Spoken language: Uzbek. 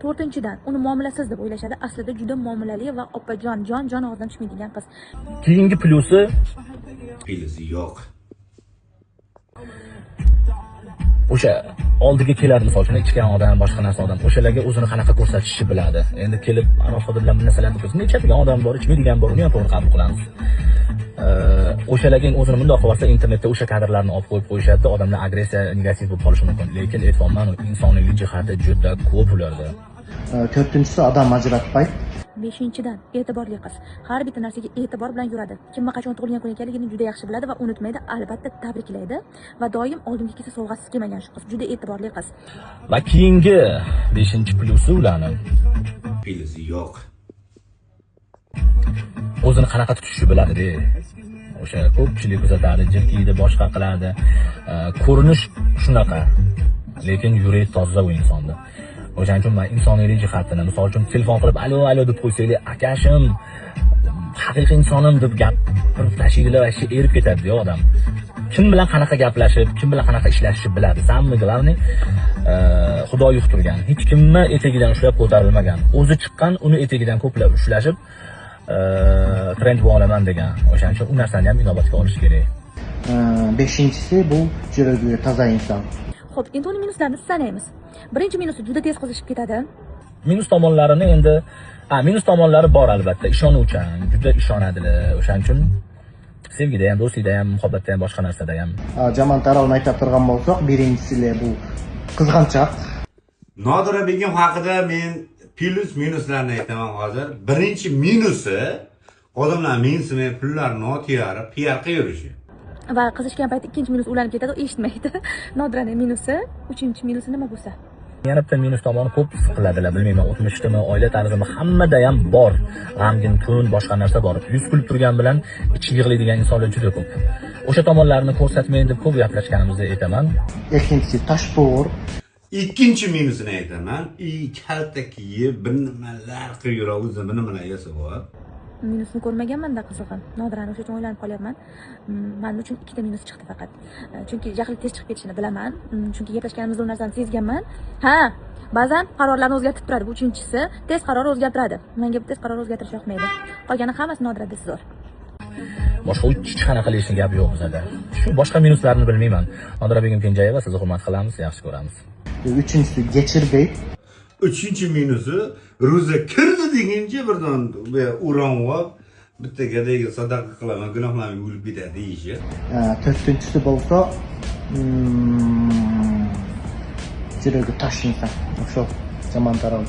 To'rtinchidan, uni muomalasiz deb o'ylashadi. Aslida juda muomalali va opajon, jon jon og'zidan tushmaydigan qiz. Keyingi plyusi Plyusi yo'q. O'sha oldiga keladi, misol uchun, ichgan odam, boshqa narsa odam, o'shalarga o'zini qanaqa ko'rsatishni biladi. Endi kelib alohida bilan bir narsalarni ko'rsatadi. Ichadigan odam bor, ichmaydigan bor, uni ham to'g'ri qabul qilamiz. O'shalarga o'zini bundoq qilib olsa, internetda o'sha kadrlarni olib qo'yib qo'yishadi, odamlar agressiya, negativ bo'lib qolishi mumkin. Lekin aytyapman, insoniylik jihati juda ko'p ularda. To'rtinchisi, odam ajratmaydi. Beshinchidan, e'tiborli qiz. Har bitta narsaga e'tibor bilan yuradi. Kimni qachon tug'ilgan kun ekanligini juda yaxshi biladi va unutmaydi, albatta tabriklaydi va doim oldimga kelsa, sovg'asiz kelmagan shu qiz. Juda e'tiborli qiz. Va keyingi beshinchi plyusi ularni Plyusi yo'q. O'zini qanaqa tutishni biladi-da. O'sha ko'pchilik kuzatadi, jirkiydi, boshqa qiladi. Ko'rinish shunaqa, lekin yurak toza u insonda. O'shaning uchun man insoniylik jihatini, misol uchun, telefon qilib "Alo, alo" deb qo'ysanglar, "Akashim, haqiqiy insonim" deb gapirib tashlaydilar va erib ketadi odam. Kim bilan qanaqa gaplashib, kim bilan qanaqa ishlashishni biladi. Самый главный, Xudo yuqtirgan. Hech kimni etagidan ushlab ko'tarilmagan. O'zi chiqqan, uni etagidan ko'plab ushlashib, trend bo'la olaman degan. O'shaning uchun u narsani ham inobatga olish kerak. Beshinchisi, bu yuragi toza inson. Xo'p, endi uni minuslarini sanaymiz. Birinchi minusi, juda tez qizishib ketadi. Minus tomonlarini endi, ha, minus tomonlari bor albatta. Ishonuvchan, juda ishonadilar. O'shaning uchun sevgida ham, do'stlikda ham, muhabbatda ham, boshqa narsada ham. Жаман tarafini ayta turgan bo'lsak, birinchisi bu qizg'anchoq. Nodira Begim haqida men plyus minuslarni aytaman hozir. Birinchi minusi, odamlar mensimay pullarni otiyarib piar qilib yurishi. Va qizishgan paytda ikkinchi minus ulanib ketadi, eshitmaydi. Nodirani minusi, uchinchi minusi nima bo'lsa? Yana bitta minus tomoni, ko'p siqiladilar, bilmayman, o'tmishdimi, oila tarzimi, hammada ham bor. G'amgin kun, boshqa narsa bor. Yuz kulib turgan bilan ichi yig'laydigan insonlar juda ko'p. O'sha tomonlarini ko'rsatmayin deb ko'p gaplashganimizni aytaman. Ikkinchisi, toshpo'r. Ikkinchi minusini aytaman. I kalta kiyib, bir nimalar qilib yuradi, o'zini bir nimalar yasab olib. Minusni ko'rmaganman-da, qizig'i. Nodirani o'sha uchun o'ylanib qolyapman. Man uchun ikkita minus chiqdi faqat. Chunki jahli tez chiqib ketishini bilaman. Chunki gaplashganimizda u narsani sezganman. Ha, ba'zan qarorlarni o'zgartirib turadi. Bu uchinchisi, tez qaror o'zgartiradi. Menga tez qaror o'zgartirish yoqmaydi. Qolgani hammasi Nodirada zo'r. Boshqa hech qanaqa qilishni gap yo'q bizada. Shu, boshqa minuslarni bilmayman. Nodira Begim Kenjayeva, sizni hurmat qilamiz, yaxshi ko'ramiz. Uchinchisi, kechirmaydi. Uchinchi minusi, ro'za kirdi deguncha birdan o'ranib bitta gadayga sadaqa qilaman, gunohlarim yuvilib ketadi deyishi. To'rtinchisi bo'lsa, yuragi tosh inson. O'sha yomon taraf.